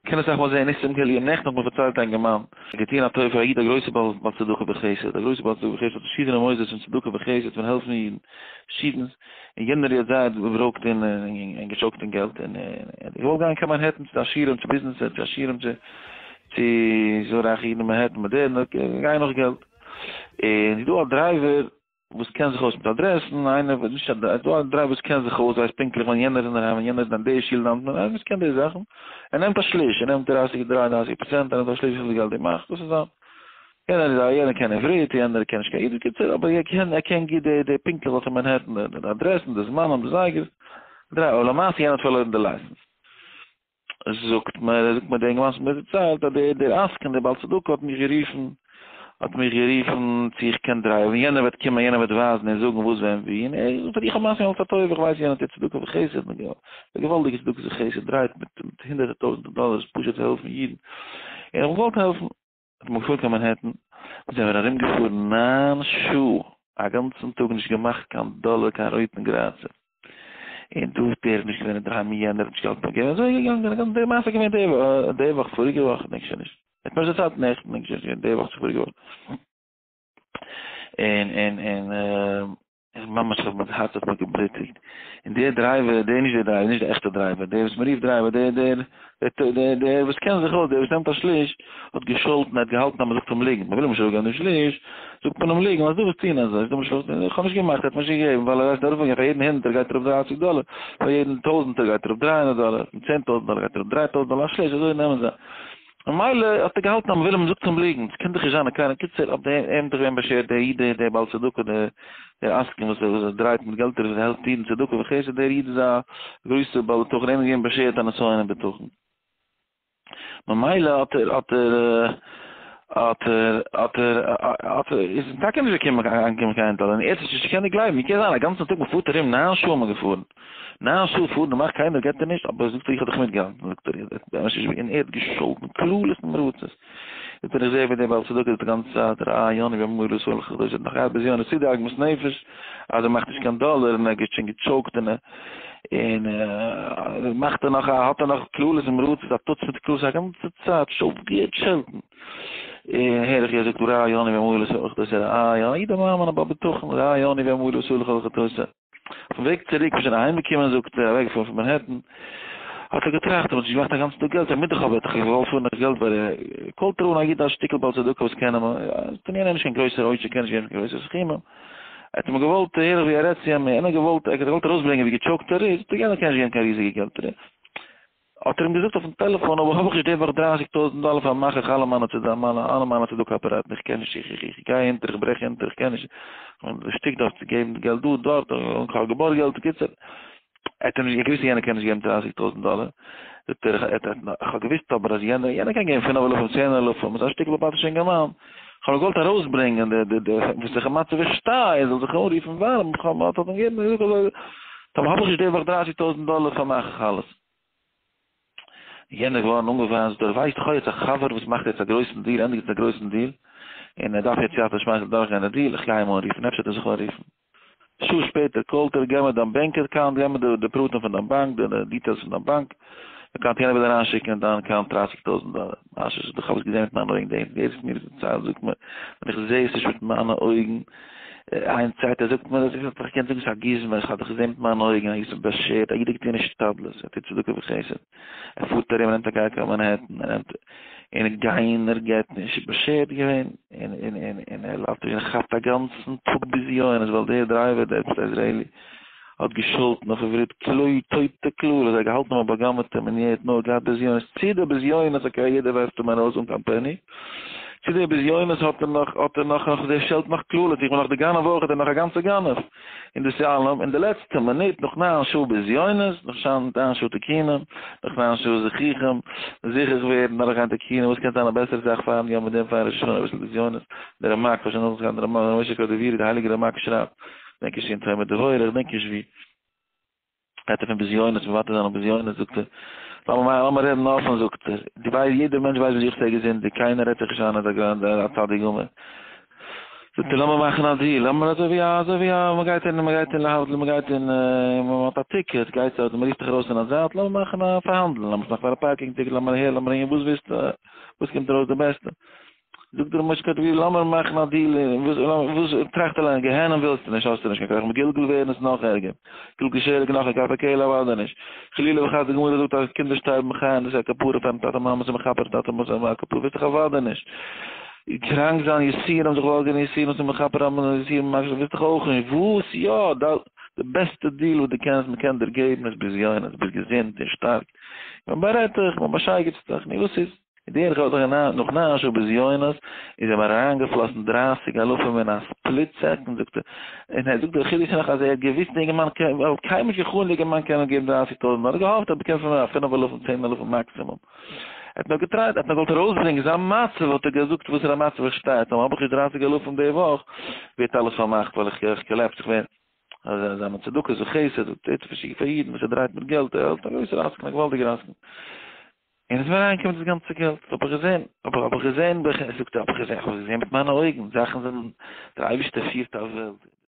קען אסאך מאל זעהן ניסים גלויים, נעכטן האט מיר פארציילט א אינגערמאן, געטוהן א טובה פאר א איד א גרויסע בעל בעל צדקה וחסד, א גרויסע בעל צדקה וחסד האט פארשידענע מוסדות פון צדקה וחסד פון העלפן אידן, פארשידענס, און יענער איז זייער broke און און גע choke ט אין געלט, און ער האט געוואלט גיין קיין מאנהעטן צו די עשירים צו ביזנעסער צו עשירים צו צו אזוי רייכע אידן אין מאנהעטן מאדערן, גיין נאך געלט, און ס'איז דא א driver וואס קען זיך אויס מיט אדרעסן, איינער וואס נישט א דא א driver וואס קען זיך אויס, ווייסט פונקטליך ווען יענער איז אינדערהיים ווען יענער איז אין די שול דאווענט מען, איינער וואס קען די זאכן, ער נעמט א שליש, ער נעמט דרייסיג דריי און דרייסיג פראצענט, ער נעמט א שליש וויפיל געלט דו מאכסט, דאס איז זיין, יענער איז א יענער קען עברית, יענער קען נישט קיין אידיש, קיצור, אבער ער קען ער קען גוט די די פונקטליך וואס אין מאנהעטן, די אדרעסן, די זמנים, די זייגערס, דריי, אבער למעשה יענער האט פארלוירן די license. זאגט מיר, זאגט מיר דער אינגערמאן וואס מיר דערציילט אז דער דער עסקן דער בעל צדקה האט מיך גערופן, האט מיך גערופן צו איך קען drive ן, יענער וועט קומען יענער וועט ווייזן און זאגן וואס ווען ווי, און ער זאגט איך האב מעשה אלס א טובה, איך ווייס יענער טוט צדקה וחסד, א געוואלדיגע צדקה וחסד, דרייט מיט מיט הונדערטער טויזנטער דאלערס פשוט צו העלפן אידן, און איך האב געוואלט העלפן, האט מען געפארן קיין מאנהעטן, זענען מיר ארום געפארן ניין שעה, א גאנצן טאג נישט געמאכט קיין דאלער קיין רויטן גרייצער, און דא איז דער נישט געווען אינדערהיים און יענער האט נישט געהאלטן ביים געבן, אזוי איז געגאנגען א גאנצע די מעשה איז געווען די די וואך פאריגע וואך כ'דענק שוין נישט, ער האט מיר עס דערציילט נעכטן כ'דענק שוין נישט די וואך צו פאריגע וואך, און און און איך ממש האב מיין הארץ האט מיר געבלוטיגט, און דער driver, דער נישט דער driver, נישט דער עכטער driver, דער וואס מ'רופט driver, דער דער דער דער וואס קען זיך אויס, דער וואס נעמט א שליש, האט געשאלטן, ער האט געהאלטן אז מ'זאגט אים ליגנט, מ'וויל אים נישט אראפגעבן דעם שליש, זאגט מען אים ליגנט, אז דו וועסט טון אזוי, זאגט מען איך האב נישט געמאכט, ער האט מיר נישט געגעבן, ווייל ער ווייסט אראפגיין פאר יעדן הונדערטער גייט אראפ דרייסיג דאלער, פאר יעדן טויזנטער גייט אראפ 300 דאלער, פון 10,000 דאלער גייט אראפ 3,000 דאלער, א שליש, אזוי נעמען זיי. ממילא האט ער געהאלטן אז מ'וויל אים זאגט אים ליגנט, ס'קען דאך נישט זיין אז קיינער, קיצור אויף דעם אים דאך געווען באשערט דער איד דער דער בעל צדקה דער דער עסקן וואס וואס דרייט מיט געלטער וואס העלפט אידן צדקה וחסד דער איד איז א גרויסער בעל בטחון אים איז געווען באשערט א נסיון אין בטחון ממילא האט ער האט ער האט ער האט ער האט ער איז טאקע נישט געקומען אנגעקומען קיין דאלער און ער האט עס נישט געקענט גלייבן ווי קען זיין א גאנצן טאג מ'פארט ארום ניין שעה איז מען געפארן ניין שעה פארן און מאכט קיינער געט ער נישט, אבער זאגט ער איך האב דיך מיטגעהאלטן, זאגט ער איך באמת נישט און ער האט געשאלטן קללות נמרצות, זאגט ער איך זעה ווי דער בעל צדקה זאגט די גאנצע צייט ר' יוני בן מרא סולח איך דאס האט נאך געהאט בזיונות צו די עגמת נפש אז ער מאכט נישט קיין דאלער און ער גייט שוין גע choke ט און און מאכט ער נאך האט ער נאך קללות נמרצות א טוץ מיט קללות א גאנצע צייט שואו געשאלטן און הער איך ווי ער זאגט ר' יוני בן מרא סולח דאס איז א יא א איד א מאמין א בעל בטחון ר' יוני בן מרא סולח איך דאס אויפן וועג צוריק ווען שוין אהיימגעקומען זאגט ער, אוועקגעפארן פון מאנהעטן, האט ער געטראכט, ער האט נישט געמאכט א גאנצן טאג געלט, ער מוז דאך אבער, ער האט דאך געוואלט פארן נאך געלט, ווייל ער call ט ער אן א איד א שטיקל בעל צדקה וואס קען אים, פון יענער נישט קיין גרויסער עושר קען נישט געבן קיין גרויסע סכומים, ער האט אים געוואלט, הער איך ווי ער רעדט צו אים, יענער געוואלט, ער האט געוואלט ארויסברענגען ווי גע choke ט ער איז, זאגט ער יענער קען נישט געבן קיין ריזיגע געלטער, האט ער אים געזאגט אויפן טעלעפאן, אבער האב איך נישט די וואך 30,000 דאלער פאר מאך איך אלע מיינע צדקה, מיינע אלע מיינע צדקה אפאראטן, איך קען נישט, איך איך איך גיי אונטער, איך ברעך אונטער, איך קען נישט, די שטיק דארף צו געבן די געלט דא דארט, און כ'האב געבארגט געלט, בקיצור, ער האט אים נישט געוואוסט יענער קען נישט געבן 30,000 דאלער, זאגט ער, איך האב געוואוסט אבער אז יענער, יענער קען געבן פינף אלפים, צען אלפים, איז א שטיקל באפאטישע אינגערמאן, כ'האב נאר געוואלט ארויסברענגען די די די וואס איך מצב איך שטיי, ער זאל זיך אנרופן ווארעם, כ'האב האט אים געגעבן געזאגט אזוי, טאמער האב איך נישט די וואך 30,000 דאלער פארמאך איך אלעס. יענער געווארן אנגעווייזט, דער ווייסט איך האב יעצט א חבר וואס מאכט יעצט א גרויסן deal, ענדיגט יעצט א גרויסן deal, און ער דארף יעצט סייעתא דשמיא זאל דורכגיין די deal, איך גיי אים אנרופן, אפשר וועט ער זיך אנרופן. שעה שפעטער call ט ער, געב מיר דיין bank account, געב מיר די פרטים פון דיין באנק, די details פון דיין bank account, יענער וויל אריינשיקן אין דיין account 30,000 דאלער. ממש איך האב עס געזען מיט מיינע אויגן, דער וואס האט מיר עס דערציילט זאגט מיר, ווען איך זע עס נישט מיט מיינע אויגן, איין צייט ער זאגט מיר אז איך האב דאך געקענט זאגן ס'איז א גוזמא, איך האב דאך געזען מיט מיינע אויגן, א איד איז באשערט, א איד האט געטון השתדלות, ער טוט צדקה וחסד, ער פארט ארום, ער נעמט א קאר קיין מאנהעטן, ער נעמט, און קיינער געט נישט, איז באשערט געווען, און און און און ער ליידט און ער כאפט א גאנצן טאג בזיונות, ווייל דער driver, דער עפעס א איזרעילי, האט געשאלטן אויף עברית קלוי טויטע קללות, ער האט געהאלטן אים א באגאמעטע און ער האט נאר געהאט בזיונות, צו די בזיונות okay יעדער ווארפט אים ארויס אן קיין penny, צו די בזיונות האט ער נאך האט ער נאך נאך דער שעלט נאך קללות, איך בין נאך די גנב אויך, ער איז נאך א גאנצע גנב, און דאס איז אלעם, אין די לעצטע מינוט נאך ניין שעה בזיונות, נאך ניין שעה תיקונים, נאך ניין שעה זיכוכים, זיכוך ווערן, דורכגיין תיקונים, וואס קען זיין א בעסערע זאך פארן יום מיט דעם פאר ראש השנה אביסל בזיונות, דער רמק, פארשטיין נאך זיך דער רמק, ר' משה קאדאווירי, דער הייליגער רמק שרייבט, כ'דענק נישט אין תומר דבורה, איך דענק נישט ווי. רעדט ער פון בזיונות, מוותר זיין אויף בזיונות, זאגט ער, לאמיר לאמיר רעדן אפן, זאגט ער, דו ווייסט, יעדער מענטש ווייסט ווי זיך צו געזונט, קיינער רעדט זיך נישט איין אז ער איז א צדיק גמור. זאגט ער לאמיר מאכן א deal, לאמיר אזוי ווי א אזוי ווי א מ'גייט אין מ'גייט אין להבדיל מ'גייט אין מ'האט א ticket גייסטו אדער מ'רופט דיך ארויס אין א זייט לאמיר מאכן א פארהאנדלן לאמיר עס מאכן פאר א parking ticket לאמיר אהער לאמיר אהין וואס ווילסטו וואס קומט ארויס די בעסטע. זאגט ר' משה קאטאווי לאמיר מאכן א deal וואס וואס טראכט אליין גיהנום ווילסטו נישט האסטו נישט קיין כח מגולגל ווערן איז נאך ערגער גלגול שלג נאך ערגער כף הקלע אוודאי נישט חלילה וחס די גמרא זאגט אז קינדער שטארבן בחייהם דאס איז א כפרה פארן טאטע מאמע ס'איז מכפר טאטע מאמע א כפרה ווילסט דאך אוודאי נישט קראנק זיין יסורים זיך וואלגערן יסורים ס'איז מכפר יסורים ווילסט דאך אויך נישט וואס יא די בעסטע deal וואס דו קענסט מ'קען דיר געבן איז בזיונות ביסט געזונט און שטארק מען בארעדט דיך מען באשייגעצט דיך נו וואס איז. דער האט דאך נאך 9 שעה בזיונות איז אים אריינגעפלאסן 30 אלפים אין א split second זאגט ער, און ער זאגט דער חידוש איז נאך אז ער האט געוויסט די אינגערמאן קען, ווייל קיינמאל נישט געחלומט די אינגערמאן קען אים געבן 30 טויזענט, נאר ער האט געהאפט אז מ'קען פון אים א 5 אלפים 10 אלפים מאקסימום. ער האט נאר געטרייט, ער האט נאר געוואלט ארויסברענגען זיין מצב האט ער געזאגט וואסערע מצב איך שטיי, טאמער האב איך נישט 30 אלפים די וואך ווערט אלעס פארמאכט ווייל איך איך collapse איך ווער אז ער איז א צדקות וחסד, טוט פאר אידן וואס ער דרייט מיט געלט, ער האט א גרויסער עסקן א געוואלדיגער עסקן. און עס איז מיר אריינגעקומען דאס גאנצע געלט, האב איך געזען, האב איך האב איך געזען, זאגט ער, האב איך געזען, איך האב עס געזען מיט מיינע אויגן, זאכן זענען, דער אייבערשטער פירט א וועלט.